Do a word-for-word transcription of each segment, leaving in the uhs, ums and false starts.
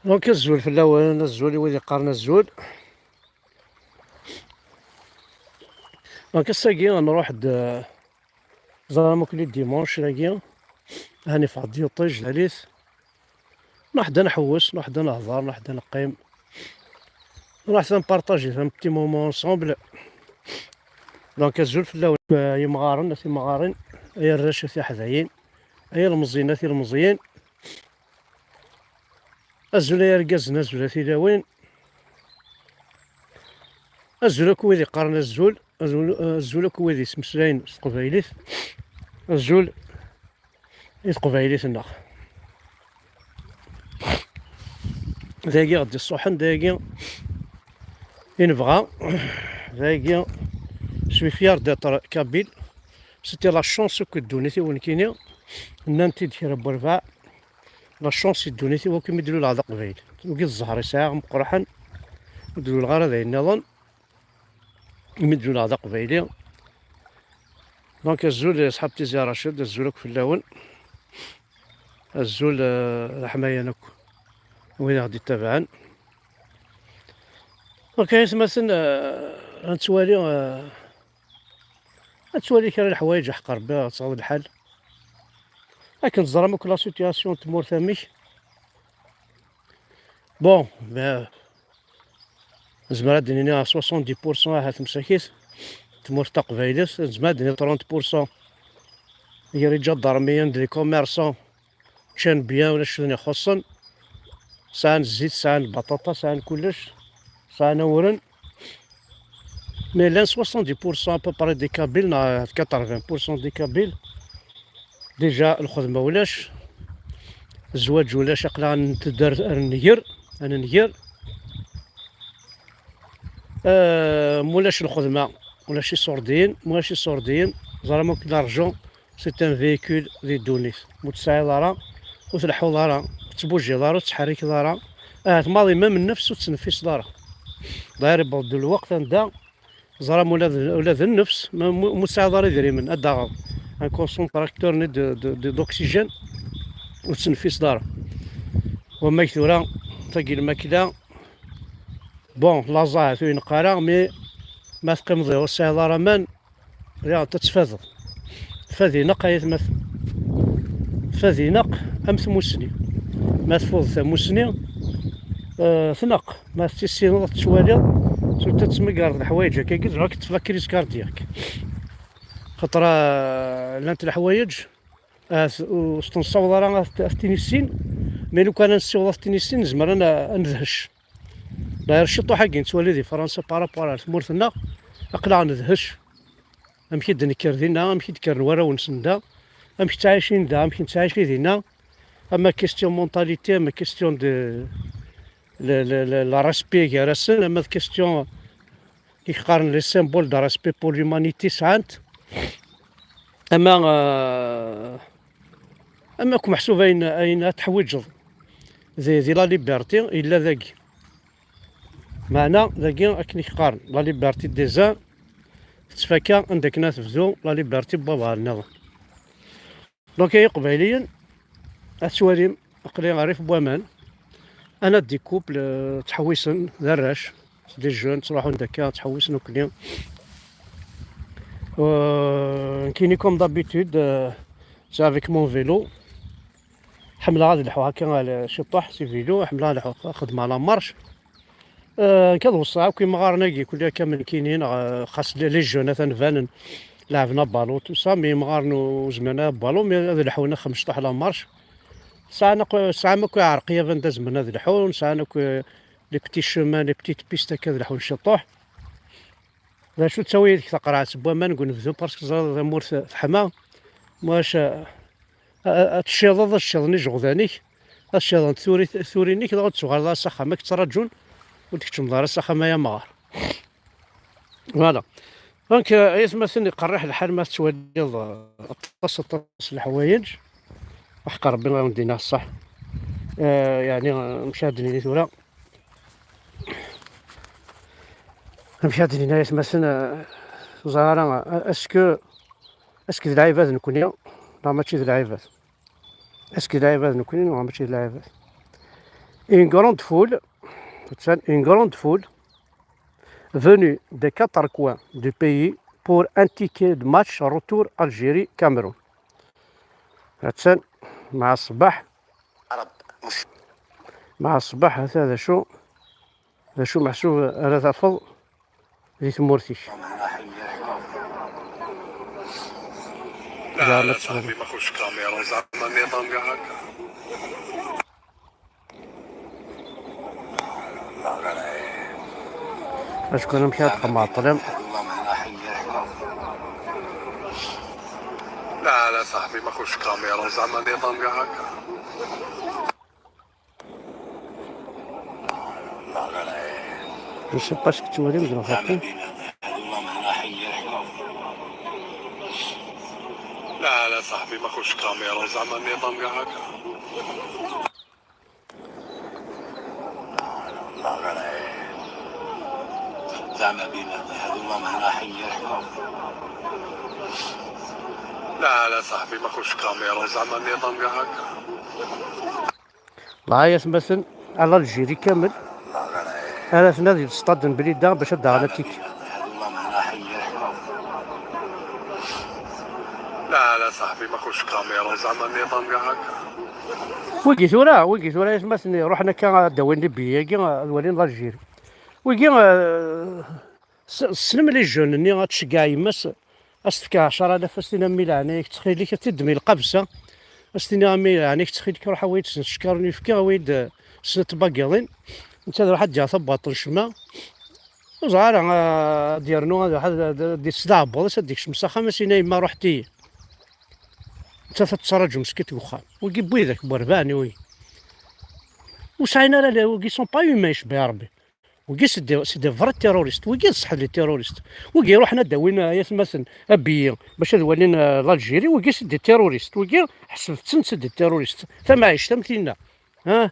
Donc azul fell-awen, azul i wid yeqqaren azul. Donc ass-agi nruḥ-d, ẓer amukel i dimanche dagi, hani ffeɣ-d yiṭij dalit. Nruḥ-d ad nḥewwes, nruḥ-d ad nehḍer, nruḥ-d ad neqqim, nruḥ-d ad npartaji un petit moment ensemble. Donc azul fell-awen, a yimɣaren, a timɣarin, ay arrac, a tiḥdayin, ay ilmeẓyen, a tilmeẓyin. Azul ay argazen, azul a tilawin. Azul akk wid iqqaren azul, azul, azul akk wid yesmeslayen s teqbaylit. Azul i teqbaylit-nneɣ. Dagi ɣ-d-iṣuḥen, dagi i nebɣa, dagi, je suis fier d'être kabyle. C'était la chance akk i ddunit i nekkini, nnan-t-id kra n werbaɛ. La chance i ddunit-iw akk imi d-luleɣ d aqbayli. Wigi d zzher i sɛiɣ meqqreḥen, ur d-luleɣ ara d ayen nniḍen imi d-luleɣ d aqbayli. Donc azul i ṣḥab Tizi Racid, azul akk fell-awen. Azul, eh, d aḥmayan akk wid i ɣ-d-ittabaɛen. Donc ay atmaten, eh, ad nettwali, eh, ad twali kra n leḥwayeǧ, aḥeqq Rebbi, ad tɣaḍ lḥal. Akken teẓram akk la situation n tmurt amek. Bon, ben, nezmer ad d-nini soixante-dix pour cent ahat msakit tmurt taqbaylit, nezmer ad d-nini trente pour cent gar iǧadarmiyen d les commerçants. Ččan bien, ulac win ixuṣṣen. Sɛan zzit, sɛan lbaṭaṭa, sɛan kullec, sɛan awren. Mais llan soixante-dix pour cent à peu près des Kabyles, neɣ quatre-vingts pour cent des Kabyles. Déjà lxedma ulac, zzwaǧ ulac, aql-aɣ ntedder ar nger, ad nenger. Euh, mulac lxedma, ulac iṣurdiyen, mulac iṣurdiyen, ẓram akk l'argent c'est un véhicule di ddunit. Ur tesɛiḍ ara, ur tleḥḥuḍ ara, ur tettbujiḍ ara, ur tettḥerrikeḍ ara. Ahat maḍi même nnefs ur tettneffiseḍ ara. D'ailleurs, yewweḍ-d lweqt anda ẓram ula d, ula d nnefs, ma, mu, mu tesɛiḍ ara idrimen, ad d-taɣeḍ un concentrateur-nni de, de, de, d'oxygène, ur tettneffiseḍ ara. Wamag tura, tagi lmakla, bon, laẓ ahat ur ineqq ara, mais ma teqqimeḍ ur tesɛiḍ ara aman, ya, ad tettfadeḍ. Fad ineqq, ay atmaten. Fad ineqq am tmussni. Ma tfuḍ tamussni, eh, tneqq. Ma tissineḍ ad tettwaliḍ, surtout ad tmegreḍ leḥwayeǧ akkagi, dɣa ad k-teṭṭef la crise cardiaque. Xaṭer, eh, llant leḥwayeǧ, eh, ur s-tenṣaweḍ ara ad t-, ad t-tinissin, mais lukan ad nessiweḍ ad t-tinissin, nezmer ad n-, ad nedhec. D'ailleurs, ciṭuḥ-agi nettwali di Fransa par rapport ar tmurt-nneɣ, aql-aɣ nedhec. Amek i d-nekker dinna, amek i d-kkren warraw-nsen da, amek ttɛicin da, amek nettɛici dinna, ama question mentalité, ama question de le, le, le, le respect gar-asen, ama d question i qqaren les symboles de respect pour l'humanité sɛant, ama, euh, ama akk meḥsub ayen, ayen ad teḥwiǧeḍ di, di la liberté yella dagi. Meɛna dagi akken i k-qqaren, la liberté des uns tettfaka anda akken ad tebdu la liberté n wabɛaḍ nniḍen. Donc ay iqbayliyen, ad twalim, aql-i rrif n waman, ana des couples, euh, ttḥewwisen d arrac, c'est des jeunes, ttruḥun-d akka, ttḥewwisen akkenni. Euh, nekkini comme d'habitude, euh, c'est avec mon vélo. Ḥemmleɣ ad leḥḥuɣ akka, euh, ciṭuḥ si vélo, ḥemmleɣ ad leḥḥuɣ, xedmeɣ la marche. Euh, nekk ad weṣṣaɣ akk imɣaren-agi, kulli akka am nekkini, neɣ, euh, xas les, les jeunes atan banen, leɛben abalu, tout ça, mais imɣaren ur zmiren ara abalu, mais ad leḥḥun axemcṭuḥ la marche. Sɛan akk, sɛan akk iɛreqyaben da zemren ad leḥḥun, sɛan akk, euh, les petits chemins, les petites pistes akka ad leḥḥun ciṭuḥ. D acu ttawi deg taqerɛet n waman deg unebdu, parce que teẓriḍ tamurt teḥma, mac, a, a, ad tecciḍeḍ, ad cciḍen ijeɣdan-ik, ad cciḍent turi-, turin-ik, dɣa ur d-tuɣaleḍ ara s axxam, ad k-ttraǧun, ur d-tkeččmeḍ ara s axxam ay amɣar. Voilà. Donc, euh, ay atmaten, iqerriḥ lḥal ma tettwaliḍ, euh, aṭas, aṭas n leḥwayeǧ. Aḥeqq Rebbi ad wen-d-iniɣ ṣṣeḥ. Euh, yeɛni, euh, amek ad d-nini tura? Amek ad d-nini ay atmaten, euh, ẓer ara, euh, est-ce que, est-ce que d lɛibad nekni, neɣ mačči d lɛibad? Est-ce que d lɛibad nekni, neɣ mačči d lɛibad? Une grande foule, une grande foule venue des quatre coins du pays pour un ticket de match retour Algérie-Cameroun. Attan, مع الصباح. مع الصباح هذا شو؟ D acu meḥsub ara tafeḍ di tmurt-ik? Zeɛma ttwaliɣ. Acku amek ara txemmeḍ ṭṭlam? Je sais pas ce que tu m'as dit, mais en fait, Lɛay atmaten, a l'Algérie kamel ara tnadi di stade n Blida bac ad d-aɣen atiki. Wigi tura, wigi tura atmaten iruḥen akka ad d-awin les billets-agi, ad walin l'Algérie. Wigi, eh, s-, tessnem les jeunes-nni ad tceggeɛ yemma-s, ad s-tefk ɛecra alaf, ad s-tini: "A mmi leɛnaya-k, ttxil-k, ad t-id-ddem i lqabsa." Ad s-tini: "A mmi leɛnaya-k, ttxil-k, ruḥ awi-d snat ckaṛ n uyefki, awi-d, eh, snat tbagalin." Netta ad iruḥ ad d-yaɣ tabwaṭ n ccma. Ur ẓriɣ ara, eh, ad d-yernu, ad iruḥ ad, ad, ad d-isel aɛebbuḍ-is, ad d-ikcem s axxam, ad s-yini: "A yemma, ruḥ-iyi." Nettat ad tettraǧu meskint deg uxxam. Wigi n widak n werbaɛni, wigi. Ur sɛin ara, wigi sont pas humains, icebba Rebbi. Wigi c'est des, c'est des vrais terroristes. Wigi d ṣṣeḥ les terroristes. Wigi iruḥen ad d-awin, eh, ayatmaten, abiyi, bac ad walin, eh, l'Algérie. Wigi c'est des terroristes. Wigi ḥesbet-ten c'est des terroristes. Tamɛict am tinna. Ha?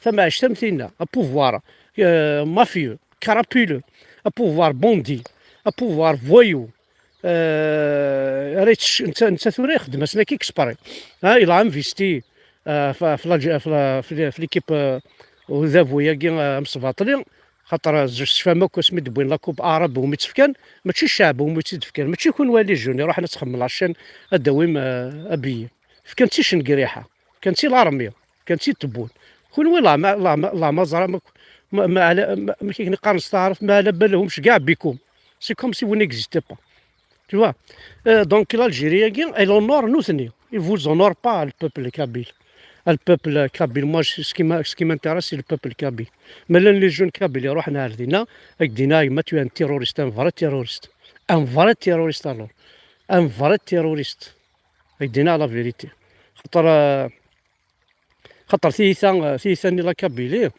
Tamɛict am tinna. Un pouvoir, eh, mafieux, crapuleux. Un pouvoir bandit. Un pouvoir voyou. Eh, ara yetc-, netta, netta tura ixeddem-asen akka exprès. Ha, il a investi, eh, f, f, la, f, la, f, f l'équipe, eh, udabu-agi, eh, amesbaṭli. Xaṭer, eh, tecfam akk asmi d-wwin la coupe arabe umi tt-fkan, mačči ccɛeb umi tt-id-fkan, mačči kunwi les jeunes iruḥen ad txemmem la chaîne, ad d-awim, eh, abiyi. Fkan-tt i cenga riḥa, fkan-tt i l'armée, fkan-tt i tewwun. Kunwi la ma, la ma, la ma ẓram akk, ma, ma ala, ma, ma akken qqaren s taɛrabt, ma ala balhum ceggaɛ bikum. C'est comme si vous n'existez pas. Tu vois? Euh, donc l'Algérie-agi, elle honore nutni. Il vous honore pas, le peuple kabyle. Le peuple kabyle, moi, je, ce qui m'a-, ce qui m'intéresse, c'est le peuple kabyle. Ma llan les jeunes kabyles iruḥen ar dinna, ad k-d-inin: "A yemma, tu es un terroriste, un vrai terroriste. Un vrai terroriste, alors. Un vrai terroriste." Ad k-d-inin la vérité. Xaṭer, euh, Xaṭer tiyita, tiyita-nni la Kabylie,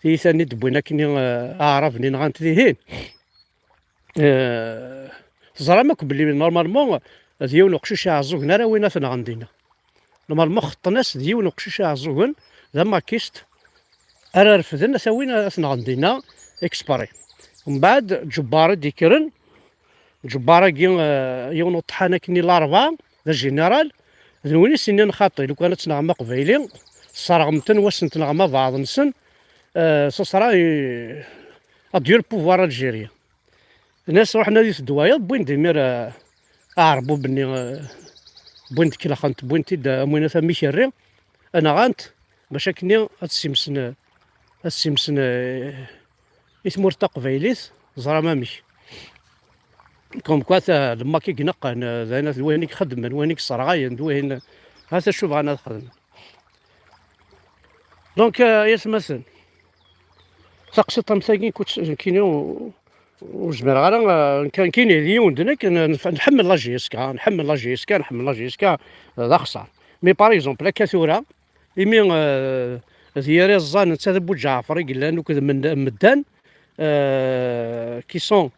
tiyita-nni d-wwin akkenni, eh, aɛrab-nni nɣan-t dihin. Eh, teẓram akk belli normalement d yiwen uqcic iɛeẓẓugen ara win ad t-nɣen dinna. Normalement xeṭṭen-as d yiwen uqcic iɛeẓẓugen, d amakist, ara refden ad t-awin ad t-nɣen dinna, exprès. Mbeɛd Ǧebbar i d-yekkren, Ǧebbar-agi, eh, yiwen uṭḥan akkenni larebɛa, d ajiniral, d win i s-innan xaṭi, lukan ad tenɣem aqbayli, tesserɣem-ten, wa s-ten-tenɣem abeɛḍ-nsen, eh, ça sera, eh, adieu le pouvoir algérien. Nnas ruḥen ad iteddu wayeḍ, wwin-d imir, eh, aɛerbub-nni, eh, wwin-d kelxen-t, wwin-t-id, eh, am winat am ikerri, nɣan-t, bac akkenni ad simsen, ad simsen, eh, i tmurt taqbaylit, ẓram amek. Comme quoi, ta-, d Macky i ineqqen, d ayen, d wayen i ixeddmen, wayen i yesserɣayen, d wayen, ha-t acu bɣan ad xedmen. Donc, euh, ay atmaten, taqsiṭ am tagi, kut-, nekkini ur, ur zmireɣ ara, euh, nekk-, nekkini d yiwen d nekk, n-, nf-, nḥemmel la J S K, nḥemmel la J S K, nḥemmel la J S K, euh, d axeṣṣar. Mais par exemple, akka tura, imi, euh, d yir iẓẓan, netta d Abu Ǧaɛfer i yellan akked men-, medden, euh, qui sont,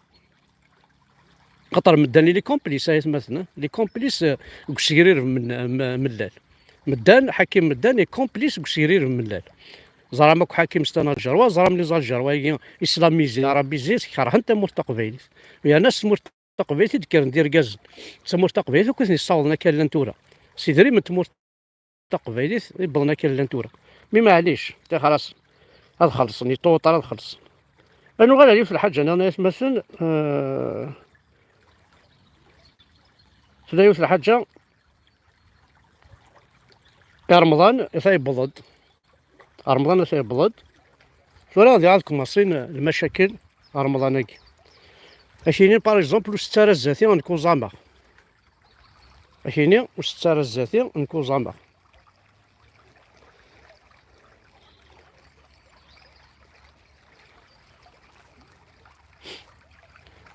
xaṭer medden i les complices, ay atmaten, eh, les complices, euh, deg usegrir n men-, m-, mellal. Medden, Ḥakim Medden, est complice deg usegrir n mellal. Ẓram akk Ḥakim c'est un Algérois, ẓram les Algérois-agi islamisés, arabisés, kerhen tamurt taqbaylit. Yerna s tmurt taqbaylit i d-kkren d irgazen. D tamurt taqbaylit akk i ten-yessawḍen akka llan tura. S idrimen n tmurt taqbaylit i wwḍen akka llan tura. Mi maɛlic, tixer-asen. Ad xellṣen, yeṭṭuweṭ ara ad xellṣen. Ad nuɣal ar yiwet n lḥaǧa nniḍen ay atmaten, eh, tella yiwet n lḥaǧa i Remḍan, ata yewweḍ-d. Remḍan ata yewweḍ-d. Tura ad iɛad kumaṣin lmacakel Remḍan-agi. Akini, par exemple, ur sett ara zdat-i nekk uẓameɣ. Akini, ur sett ara zdat-i nekk uẓameɣ.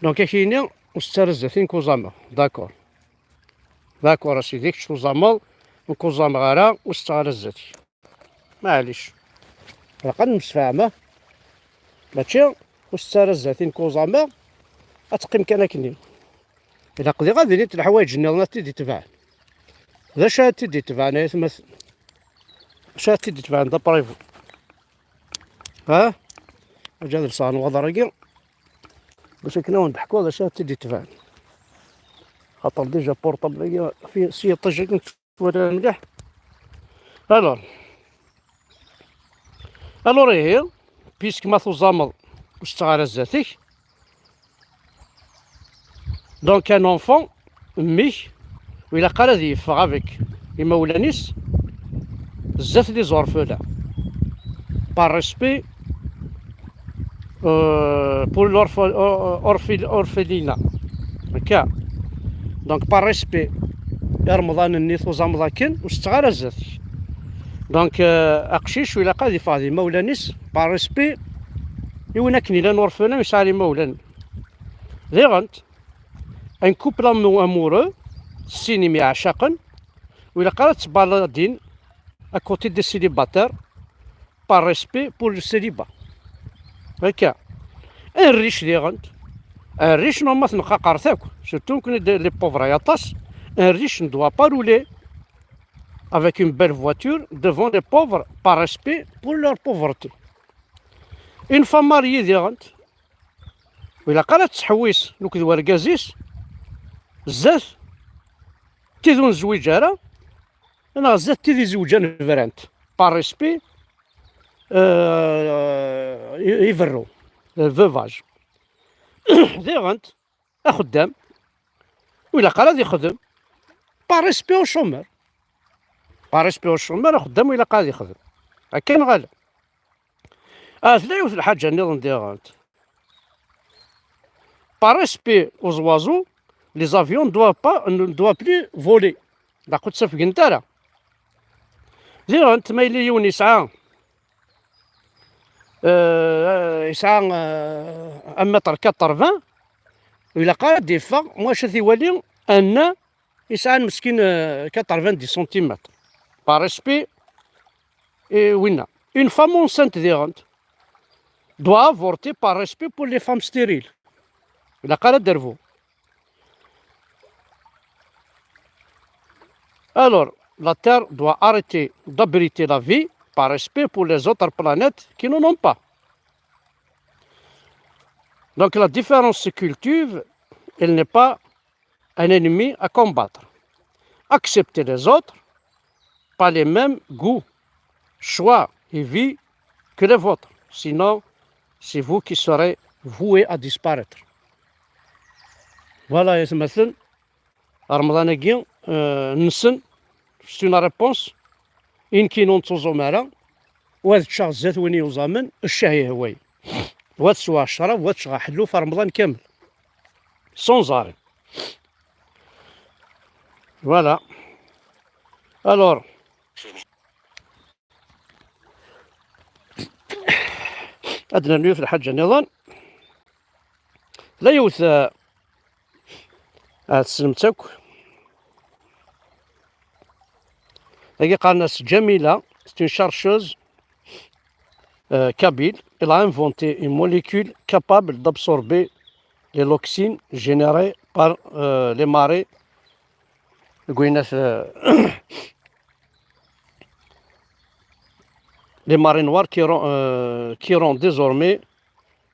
Donc, akini, ur sett ara zdat-i nekk uẓameɣ. D'accord. D'accord, a sidi, kečč tuẓameḍ, nekk uẓameɣ ara, ur setteɣ ara zdat-k. Maɛlic. Ilaq ad nemsefham, ah? Mačči ur setteɣ ara zdat-i nekk uẓameɣ, ad teqqim kan akkenni. Ilaq diɣ ad inint leḥwayeǧ nniḍen ad t-id-itebɛen. D acu ara t-id-itebɛen, ay atmaten? D acu ara t-id-itebɛen d aprivu? Ha? Aǧa ad lseɣ nnwaḍer-agi. Bac akken ad wen-d-ḥkuɣ d acu ara t-id-itebɛen. Xaṭer déjà portable-agi fi, s yiṭij-agi nettwali mliḥ. Alors. Alors ihi, puisque ma tuẓameḍ ur setteɣ ara zdat-k, donc un enfant, mmi-k, ur ilaq ara ad yeffeɣ avec imawlan-is zdat les orphelins. Par respect, euh, pour l'orphe-, or-, orphel-, orphelinat. Akka. Donc, par respect i Remḍan-nni tuẓameḍ akken, ur setteɣ ara zdat-k. Donc, euh, aqcic ur ilaq ad yeffeɣ d imawlan-is, par respect i win akken ilan orphelin yesɛa imawlan. Diɣen, un couple amou-, amoureux, sin imyeɛcaqen, ur ilaq ara ad ttbaladin à côté des célibataires, par respect pour le célibat. Akka. Un riche diɣen, un riche normalement ad t-neqqaqret akk, surtout nekkni d-, les pauvres ay aṭas, un riche ne doit pas rouler avec une belle voiture devant les pauvres par respect pour leur pauvreté. Une femme mariée diɣen, ur ilaq ara ad tettḥewwis nekk d wergaz-is zdat tid ur nezwiǧ ara, neɣ zdat tid izewǧen brant, par respect, euh, i, i berru, euh, veuvage. Diɣen, axeddam, ur ilaq ara ad ixdem, par respect au chômeur. Par respect au chômeur, axeddam ur ilaq ara ad ixdem. Akka neɣ ala? Ah, tella yiwet n lḥaǧa nniḍen diɣen. Par respect aux oiseaux, les avions ne doivent pas, ne doivent plus voler. Ilaq ur ttafgent ara. Diɣen, ma yella yiwen yesɛa, euh, yesɛa, euh, un mètre quatre-vingts, ilaq ara d-yeffeɣ, mwac ad t-iwali, anna yesɛan meskin, euh, quatre-vingt-dix centimètres. Par respect, et winna. Une femme enceinte diɣen doit avorter par respect pour les femmes stériles. Ilaq ara ad d-terbu. Alors, la Terre doit arrêter d'abriter la vie par respect pour les autres planètes qui n'en ont pas. Donc la différence se cultive, elle n'est pas un ennemi à combattre. Accepter les autres, pas les mêmes goûts, choix et vie que les vôtres. Sinon, c'est vous qui serez voué à disparaître. Voilà, ay atmaten, Remḍan-agi, euh, nsen, c'est une réponse, i nekkin ur nettuẓum ara, u ad ččeɣ zdat win yuẓamen, ccah yehwa-yi. U ad sweɣ ccrab, u ad ččeɣ aḥelluf Remḍan kamel. Sans arrêt. Voilà. Alors, ad nernu yiwet lḥaǧa nniḍen. La yiwet, eh, ah, tessnem-tt akk. Agi qqaren-as Jamila, c'est une chercheuse, euh, kabyle. Elle a inventé une molécule capable d'absorber les toxines générées par, euh, les marées. Deg wayen at, euh, les marées noires qui rend, euh, qui rend désormais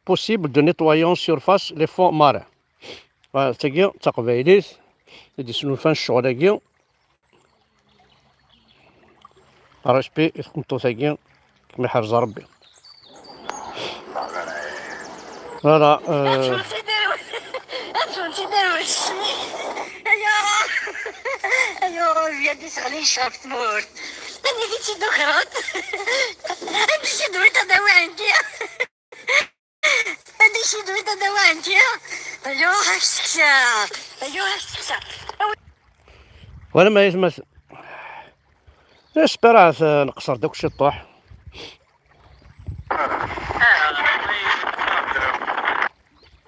possible de nettoyer en surface les fonds marins. Voilà, tagi d taqbaylit i d-yesnulfan ccɣel-agi. Respect i tmeṭṭut-agi, kem-iḥrez Rebbi. Voilà. Ad twen-tt-id-aruɣ. Ad twen-tt-id-aruɣ. Ayɣer? Ayɣer ad yadis ɣli yecɣeb tmurt? Anda i tt-id-tukreḍ? Anda i tt-id-tewwiḍ ad awiɣ nekki? Anda i tt-id-tewwiḍ ad awiɣ nekki? Ayɣer ak-seksa? Ayɣer ak-seksa? Wala ma yetma. J'espère ahat, euh, nqeṣṣer-d akk ciṭṭuḥ.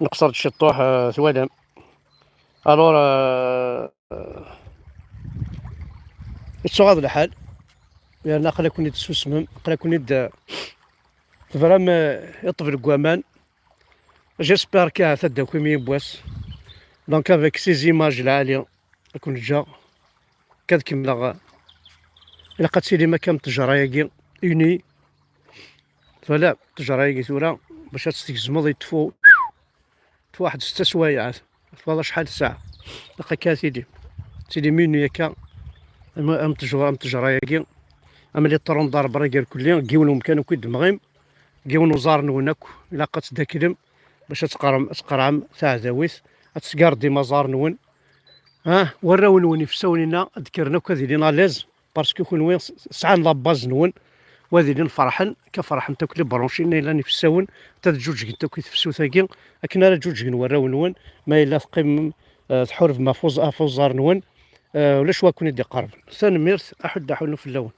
Nqeṣṣer-d ciṭṭuḥ, euh, twalam. Alors, euh, euh, yettuɣaḍ lḥal. Yerna aql-aken-id tessusmem, aql-aken-id, euh, tebram, euh, iṭṭef deg waman. J'espère ahat ad d-takim yiwwas. Donc avec ces images lɛali ad ken-ǧǧeɣ. Kad kemmleɣ. Ilaq ad tilim akka am ttejra-agi, uni. Twala ttejra-agi tura, bac ad tt-tgezmeḍ, yeṭṭef, yeṭṭef waḥed setta swayeɛ. Twala acḥal ssaɛa. Ilaq akka ad tilim. Tilim uni akka, am, am ttejra, am ttejra-agi. Am les troncs d'arbres agi irkelli, deg yiwen umkan akk i d-temɣim, deg yiwen uẓar-nwen akk, ilaq ad tdaklem bac ad tqerrem, ad tqerɛem taɛdawit, ad tesgardim aẓar-nwen. Ah, warraw-nwen ifsawen-inna ad kkren akk ad ilin à l'aise, parce que kunwi s-, sɛan la base-nwen, u ad ilin ferḥen, ka ferḥent akk les branches-inna yellan ifsawen, ad ǧǧuǧgent akk i tefsut-agi, akken ara ǧuǧgen warraw-nwen, ma yella teqqimem, eh, tḥurbem ɣef uẓ-, ɣef uẓar-nwen, eh, ulac wa ken-id-iqerben. Tanemmirt, aḥuddu aḥunnu fell-awen.